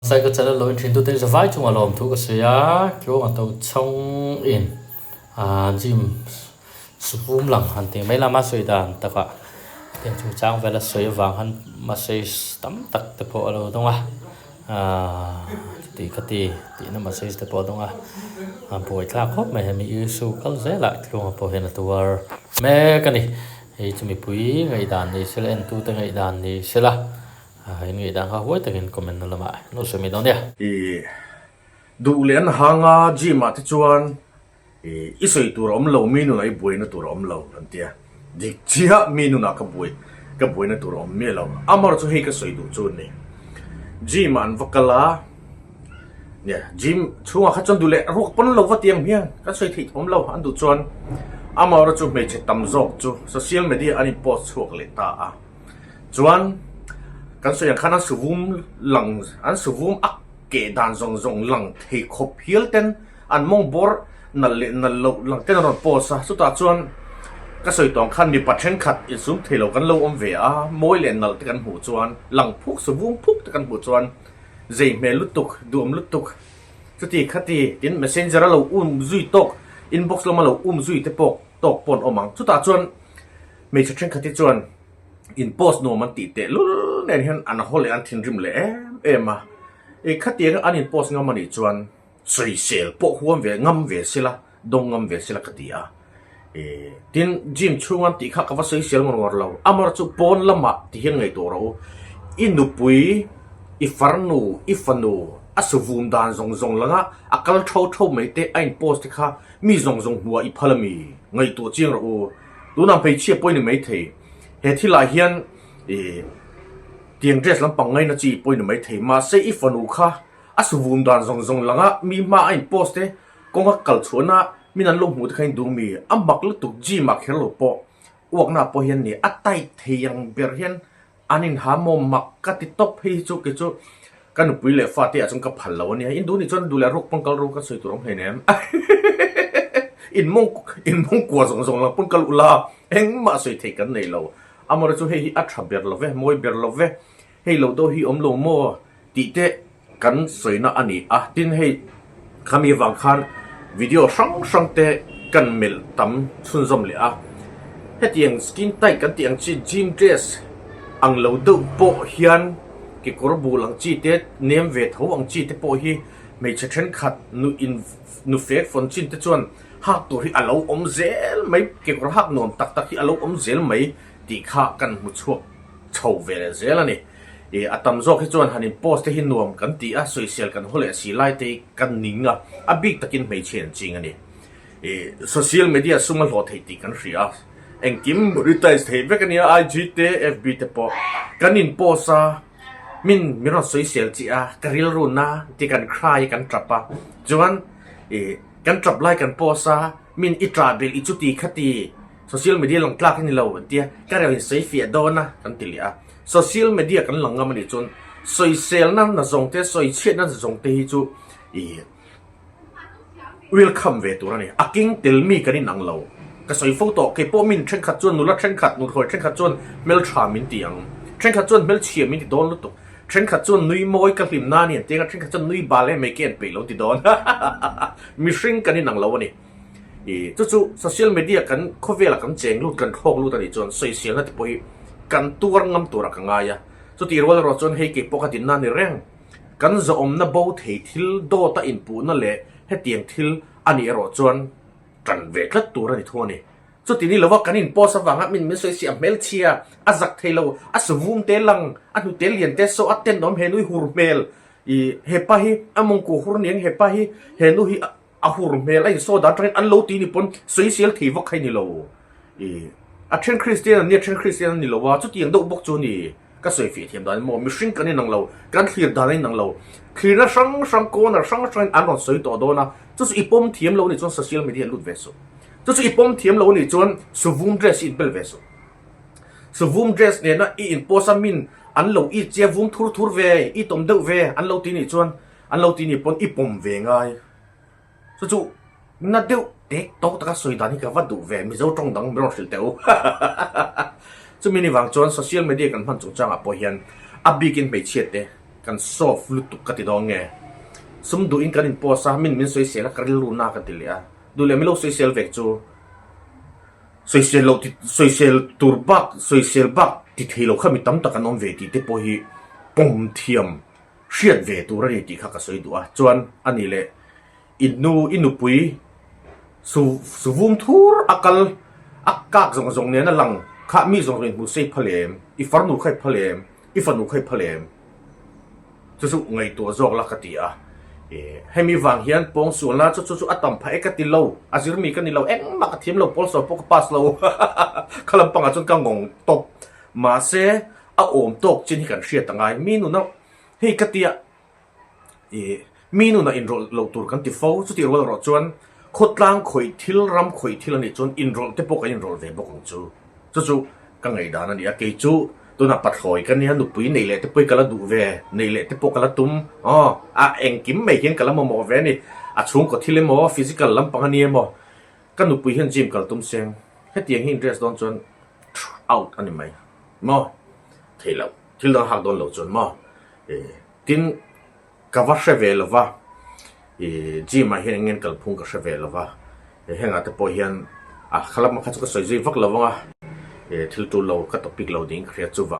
Cycle channel lo inthin tute zavai chungah lawmthu ka sawi a, tluang a to chhawng in ah gym suvum lang han tih mai lama sawi dan takah tiang chungchang vel a sawi avang khan message tam tak te pawh a lo dawng a ah chuti kha ti tihna message te pawh a dawng a a buaithlak khawp mai hemi issue kal zelah tluanga pawh hian a tuar mek a ni hei chu mipui ngaihdan ni sela entute ngaihdan ni sela. A in ngaihdan kha huai takin comment na lamah lo sawi mai dawn nia. I duh leh an hang a gym ah te chuan i sawi tur a awm lo mi nunah i buaina tur a awm lo an tia. Dik chiah mi nunah ka buai ka buaina tur a awm miah lo. Amaherawhchu chu hei ka sawi duh chu a ni. Gym ah an va kal a, nia gym chhungah kha chuan duh leh ruak pawn lo va ti ang hian kan sawi theih awm lo an duh chuan amaherawhchu chu hmeichhe tam zawk chu social media an in post chhuak leh ta a. Chuan kan sawi ang khan an suvum lang an suvum a keh dan zawng zawng lang thei khawp hial ten an mawng bawr nalh leh nalh loh lang ten an rawn post a, chutah chuan ka sawi tawng khan mipa thenkhat insum thei lo kan lo awm ve a, mawi leh nalh te kan hmuh chuan lang phuk suvum phuk te kan hmuh chuan zei hmel lutuk duhawm lutuk chuti khati tin messenger a lo um zui tawk inbox lama lo um zui te pawh tawk pawh an awm ang chutah chuan hmeichhe thenkhat hi chuan in post nuam an tih teh lul nen hian an haw leh an thinrim leh em em a, i khatianga an in post ngam anih chuan sawisel pawh huam ve ngam ve sela dawng ngam ve sela ka ti a, i tin gym chhung an tih kha ka va sawisel ngawr ngawr lo, amaherawhchu chu pawn lamah ti hian ngaihtuah rawh u, i nupui i farnu i fanu a suvum dan zawng zawng langa a kal tho tho mai te a in post te kha mi zawng zawng hmuhah i phal ami ngaihtuah chiang rawh u. Tunah hmeichhia pawh i ni maithei. He thilah hian ih tiang dress lampang ngaina chi pawh i ni maithei. Mahse i fanu kha a suvum dan zawng zawng langa mi hma a in post te kawnga kal chhuahna min an lo hmuh te kha in duh mi? A mak lutuk gym ah kher lo pawh uakna pawh hian ni a tight thei ang ber hian An in ha maw mak ka ti tawp hei hi chu kei chu ka nupui leh fate ah chuan ka phal lo ania in duh nih chuan duh leh ruak pawn kal ru ka sawi tur awm hleinem in mawng in mawng kua zawng zawng lang pawn kal ula engmah sawi theih kan nei lo amaherawhchu chu hei hi a tha ber lo ve mawi ber lo ve hei lo deuh hi awm lo maw tih te kan sawina a ni a, tin hei khami avang khan video hrang hrang te kan melh tam chhunzawm leh a, hetiang skin tight kan tih ang chi gym dress ang lo deuh pawh hian kekawr bul ang chi te nem ve tho ang chi te pawh hi hmeichhe thenkhat nu in nu fek fawn chin te chuan hak tur hi a lo awm zel mai kekawr hak nuam tak tak hi a lo awm zel mai tih kha kan hmu chhuak chho ve leh zel a ni. Ih a tam zawk hi chuan han in post te hi nuam kan ti a, sawisel kan haw leh si lai te hi kan ning a, a bik takin hmeichhia an ching a ni. Ih social media sum a hlawh theih tih kan hria a, engkim monetize theih vek a nia IG te FB te pawh kan in post a, min min rawn sawisel chiah a, ka rilru na ti kan cry a kan tap a, chuan ih kan tap lai kan post a, min i tah belh i chuti khati social media lang tlak a ni lo an tia, ka rel in sawi fiah dawn a kan ti leh a. Social media kan lang ngam a nih chuan sawiselna na zawng te, sawichhiatna na zawng te hi chu ih welcome ve tur a ni. A keng tel mi kan inang lo. Ka sawi fo tawh, kei pawh min thenkhat chuan nula thenkhat, nuthlawi thenkhat chuan hmeltha min ti ang. Thenkhat chuan hmelchhia min ti dawn lutuk. Thenkhat chuan nui mawi ka hlim na a ni an ti ang a, thenkhat chuan nui bal em mai ke an peih lo ti dawn. Mihring kan inang lo a ni. I chu chu social media kan khawvela kan cheng lut kan thlawk lut a nih chuan sawiselna te pawh hi kan tuar ngam turah ka ngai a, chutih rual erawh chuan hei keipawh ka dinna a ni reng. Kan zawhawmna bo thei thil dawta inpuhna leh hetiang thil a nih erawh chuan tan ve tlat tur a ni thung a ni. Chuti ni lova kan in post avanga min min sawi siam hmelchhia, a zak thei lo, a suvum te lang, a hnute lian te saw a tenawm he nui hur hmel, i hepa hi a mawngkua hur aniang hepa hi he nu hi A hur hmel a insaw dan atangin an lo ti ni pawn sawisel thei vak kha i ni lo. I a then Kristian an nia, then Kristian an ni lo a, chutiang deuh bawk chu a ni. Ka sawi fih thiam dan maw, mihring kan inang lo, kan thlir dan a inang lo. Thlirna hrang hrang, corner hrang hrangin an rawn sawi tawh dawn a, chu chu i pawm thiam lo a nih chuan social media lut ve suh. Chu chu i pawm thiam lo a nih chuan suvum dress i inbel ve suh. Suvum dress nena i in post a min an lo i che vum thur thur ve, i tawm deuh ve an lo ti nih chuan an lo ti nih pawn i pawm ve ngai. Chu chu na deuh tek tawk taka sawi dan hi ka va duh ve, Mizo tawng dang min rawn hrilh teh u. Chumi ni vang chuan social media kan hman chungchangah pawh hian a bikin hmeichhia te. kan soft lutuk ka ti dawn nge? Sum duhin kan in post a, min min sawisel a ka rilru na ka ti leh a, duh leh milo sawisel vek chu sawisel loh ti sawisel tur bak sawisel bak ti thei lo kha mi tam tak an awm ve tih te pawh hi pawm thiam hriat ve tur a ni tih kha ka sawi duh a, chuan a ni leh I nu, i nupui su suvum thur a kal a kak zawng zawng nen a lang kha mi zawng zawng in hmu sei phal em? I farnu kha i phal em? I fanu kha i phal em? Chu chu ngaihtuah zawk la ka ti a. Hemi vang hian pawng sualna chu chu chu a tam phah e ka ti lo, a zir mi ka ni lo, engmah ka thiam lo, pawl sawi pawh ka pass lo kha lampangah chuan ka ngawng tawp. Mahse a awm tawk chin hi kan hriat a ngai, mi nuna hei ka tia Ih, mi nunah inrawlh loh tur kan ti fo, chutih rual erawh chuan khawtlang khawih thil, ram khawih thil a nih chuan inrawlh te pawh kan inrawlh ve bawk ang chu. Chu chu ka ngaihdan a ni a, kei chu tunah pathlawi ka nia, nupui neih leh te pawh hi ka la duh ve, neih leh te pawh ka la tum, aw, a engkim mai hian ka la mamawh ve a ni, a chhungkaw thil emaw, physical lampang a ni emaw, ka nupui hian gym kal tum seng, hetiang hi interest dawn chuan out a ni mai maw, theih loh, thil dang hak dawn loh chuan maw, ih. Tin, ka va hre ve lo va, ih gym ah hian eng nge an kalphung ka hre ve lo va, hengah te pawh hian a kha lamah kha chu ka sawi zui vak lo vang a, ih thil tul lo ka topic lo ding ka hria chu vang.